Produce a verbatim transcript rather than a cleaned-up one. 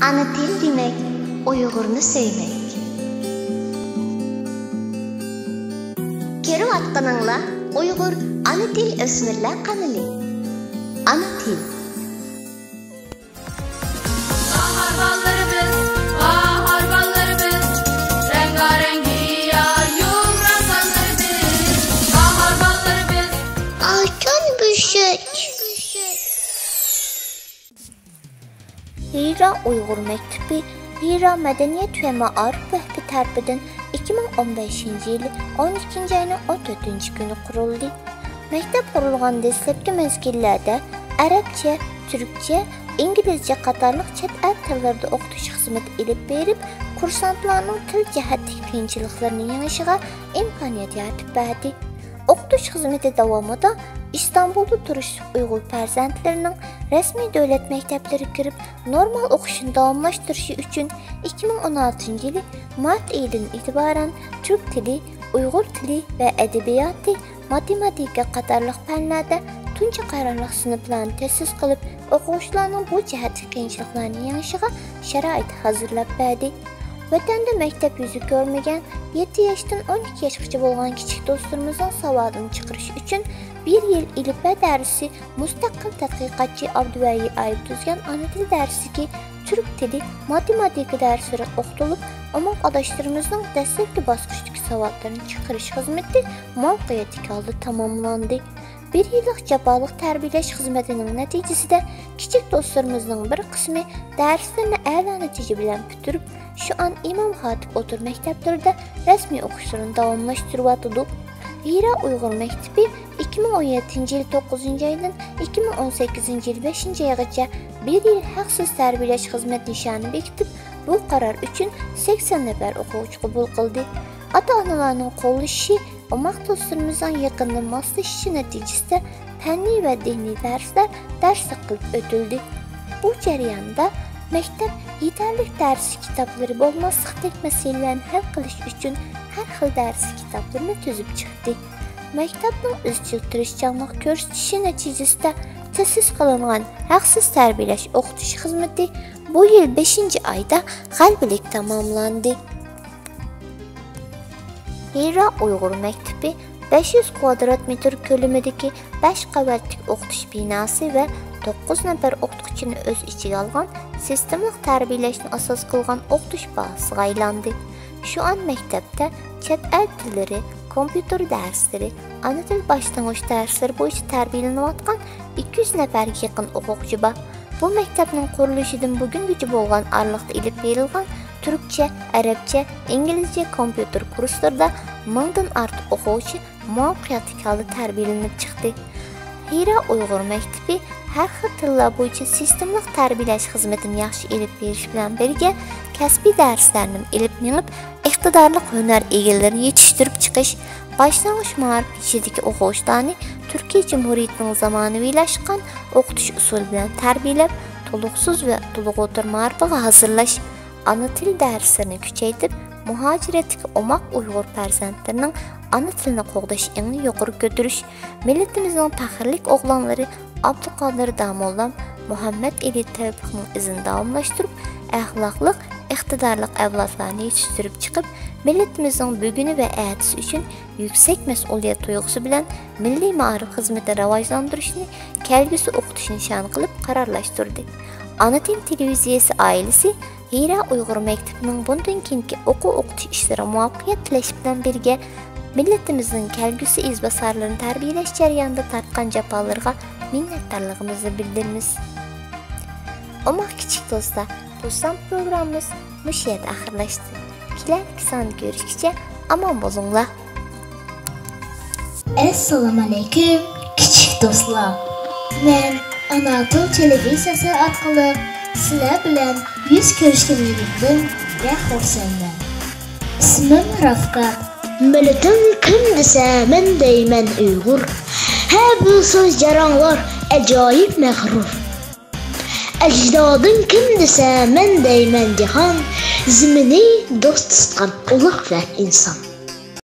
ئانا تىل دېمەك، ئۇيغۇرنى سۆيمەك. كۆرۈۋاتقىنىڭلار ئۇيغۇر ئانا تىل ئۆسمۈرلەر قانىلى. ئانا تىل. باھار باللىرىمىز، باھار باللىرىمىز، رەڭگارەڭ گىياھ يۇمران سانلىرىمىز، باھار باللىرىمىز. ئالتۇن بۆشۈك. ھىرا ئۇيغۇر مەكتىپى ھىرا مەدەنىيەت ۋە مائارىپ ۋەھپى تەرىپىدىن ئىككى مىڭ ئون بەشىنچى يىلى ئون ئىككىنچى ئاينىڭ ئون تۆتىنچى كۈنى قۇرۇلدى. مەكتەپ قۇرۇلغان دەسلەپكى مەزگىللەردە ئەرەبچە، تۈركچە، ئىنگلىزچە قاتارلىق چەت ئەل تىللىرىدا ئوقۇتۇش خىزمىتى ئېلىپ بېرىپ، كۇرسانتلارنىڭ تىل جەھەتتىكى قىيىنچىلىقلىرىنى يېڭىشىغا ئىمكانىيەت يارىتىپ بەردى. ئوقۇتۇش خىزمىتى داۋامىدا ئىستانبۇلدا تۇرۇشلۇق ئۇيغۇر پەرزەنتلىرىنىڭ رەسمىي دۆلەت مەكتەپلىرىگە كىرىپ، نورمال ئوقۇشىنى داۋاملاشتۇرۇشى ئۈچۈن، ئىككى مىڭ ئون ئالتىنچى يىلى مارت ئېيىدىن ئېتىبارەن تۈرك تىلى، ئۇيغۇر تىلى ۋە ئەدەبىياتى، ماتېماتىكا قاتارلىق پەنلەردە تۇنجى قارارلىق سىنىپلارنى تەسىس قىلىپ، ئوقۇغۇچىلارنىڭ بۇ جەھەتتىكى قىيىنچىلىقلارنى يېڭىشىغا شارائىت ھازىرلاپ بەردى. ۋەتەندە مەكتەپ يۈزى كۆرمىگەن يەتتە ياشتىن ئون ئىككى ياشقىچە بولغان كىچىك دوستلىرىمىزنىڭ ساۋاتىنى چىقىرىش ئۈچۈن بىر يىل ئېلىپبە دەرسى مۇستەقىل تەتقىقاتچى ئابدۇۋەلى ئايۇپ تۈزگەن ئانا تىل دەرسلىكى، تۈرك تىلى، ماتېماتىكا دەرسلىرى ئوقۇتۇلۇپ، ئوماق ئاداشلىرىمىزنىڭ دەسلەپكى باسقۇچتىكى ساۋاتلىرىنى چىقىرىش خىزمىتى مۇۋەپپەقىيەتلىك ھالدا تاماملاندى. بىر يىللىق جاپالىق تەربىيەلەش خىزمىتىنىڭ نەتىجىسىدە، كىچىك دوستلىرىمىزنىڭ بىر قىسمى دەرسلىرىنى ئەلا نەتىجە بىلەن پۈتتۈرۈپ، شۇئان ئىمام خاتىپ ئوتتۇرا مەكتەپلىرىدە رەسمىي ئوقۇشلىرىنى داۋاملاشتۇرۇۋاتىدۇ. ھىرا ئۇيغۇر مەكتىپى ئىككى مىڭ ئون يەتتىنچى يىل توققۇزىنچى ئايدىن ئىككى مىڭ ئون سەككىزىنچى يىل بەشىنچى ئايغىچە بىر يىل ھەقسىز تەربىيەلەش خىزمەت نىشانى بېكىتىپ، بۇ قارار ئۈچۈن سەكسەن نەپەر ئوقۇغۇچى قوبۇل قىلدى. ئاتا-ئانىلارنىڭ قوللىشىشى، ئوماق دوستلىرىمىزنىڭ يېقىندىن ماسلىشىشى نەتىجىسىدە، پەننىي ۋە دىنىي دەرسلەر دەرسلىك قىلىپ ئۆتۈلدى. بۇ جەرياندا مەكتەپ يېتەرلىك دەرس كىتابلىرى بولماسلىقتەك مەسىلىلەرنى ھەل قىلىش ئۈچۈن ھەر خىل دەرس كىتابلىرىنى تۈزۈپ چىقتى. مەكتەپنىڭ ئىزچىل تىرىشچانلىق كۆرسىتىشى نەتىجىسىدە تەسىس قىلىنغان ھەقسىز تەربىيەلەش ئوقۇتۇش خىزمىتى بۇ يىل بەشىنچى ئايدا غەلىبىلىك تاماملاندى. ھىرا ئۇيغۇر مەكتىپى بەش يۈز كۋادرات مېتىر كۆلىمىدىكى بەش قەۋەتلىك ئوقۇتۇش بىناسى ۋە توققۇز نەپەر ئوقۇتقۇچىنى ئۆز ئىچىگە ئالغان سىستېمىلىق تەربىيەلەشنى ئاساس قىلغان ئوقۇتۇش بازىسىغا ئايلاندى. شۇ ئان مەكتەپتە چەت ئەل تىللىرى، كومپيۇتېر دەرسلىرى، ئانا تىل باشلانغۇچ دەرسلىرى بويىچە تەربىيەلىنىۋاتقان ئىككى يۈز نەپەرگە يېقىن ئوقۇغۇچى بار. بۇ مەكتەپنىڭ قۇرۇلۇشىدىن بۈگۈنگىچە بولغان ئارىلىقتا ئېلىپ بېرىلغان تۈركچە، ئەرەبچە، ئىنگلىزچە كومپيۇتېر كۇرسلىرىدا مىڭدىن ئارتۇق ئوقۇغۇچى مۇۋەپپەقىيەتلىك ھالدا تەربىيەلىنىپ چىقتى. ھىرا ئۇيغۇر مەكتىپى ھەر خىل تىللار بويىچە سىستېمىلىق تەربىيەلەش خىزمىتىنى ياخشى ئېلىپ بېرىش بىلەن بىرگە، كەسپىي دەرسلەرنىمۇ ئېلىپ مېڭىپ، ئىقتىدارلىق ھۈنەر ئىگىلىرىنى يېتىشتۈرۈپ چىقىش، باشلانغۇچ مائارىپ يېشىدىكى ئوقۇغۇچىلارنى تۈركىيە جۇمھۇرىيىتىنىڭ زامانىۋىلاشقان ئوقۇتۇش ئۇسۇلى بىلەن تەربىيەلەپ، تولۇقسىز ۋە تولۇق ئوتتۇرا مائارىپىغا ھازىرلاش، ئانا تىل دەرسلىرىنى كۈچەيتىپ، مۇھاجىرەتتىكى ئوماق ئۇيغۇر پەرزەنتلىرىنىڭ ئانا تىلىنى قوغداش ئېڭىنى يۇقىرى كۆتۈرۈش، مىللىتىمىزنىڭ پەخىرلىك ئوغلانلىرى ئابدۇقادىر داموللام، مۇھەممەد ئېلى تەۋپىقنىڭ ئىزىنى داۋاملاشتۇرۇپ، ئەخلاقلىق، ئىقتىدارلىق ئەۋلادلارنى يېتىشتۈرۈپ چىقىپ، مىللىتىمىزنىڭ بۈگۈنى ۋە ئەتىسى ئۈچۈن يۈكسەك مەسئۇلىيەت تۇيغۇسى بىلەن مىللىي مائارىپ خىزمىتىنى راۋاجلاندۇرۇشنى كەلگۈسى ئوقۇتۇش نىشانى قىلىپ قارارلاشتۇردى. ئانا تىل تېلېۋىزىيەسى ئائىلىسى ھىرا ئۇيغۇر مەكتىپىنىڭ بۇندىن كېيىنكى ئوقۇ-ئوقۇتۇش ئىشلىرىغا مۇۋەپپەقىيەت تىلەش بىلەن بىرگە، مىللىتىمىزنىڭ كەلگۈسى ئىزباسارلىرىنى تەربىيەلەش جەريانىدا تارتقان جاپالىرىغا مىننەتدارلىقىمىزنى بىلدۈرىمىز. ئوماق كىچىك دوستلار، بۇ سان پروگراممىمىز مۇشۇ يەردە ئاخىرلاشتى. كېلەركى ساندا كۆرۈشكىچە ئامان بولۇڭلار. ئەسسالامۇئەلەيكۇم، كىچىك دوستلار. مەن ئانا تىل تېلېۋىزىيەسى ئارقىلىق سىلەر بىلەن يۈز كۆرۈشكەنلىكىمدىن بەك خۇرسەنمەن. ئىسمىم رافقەت. مىللىتىڭ كىم دېسە، مەن دەيمەن ئۇيغۇر. ھە، بۇ سۆز جاراڭلار ئاجايىپ مەغرۇر. ئەجدادىڭ كىم دېسە، مەن دەيمەن جاھان، زېمىننى دوست تۇتقان ئۇلۇغ ۋە ئىنسان.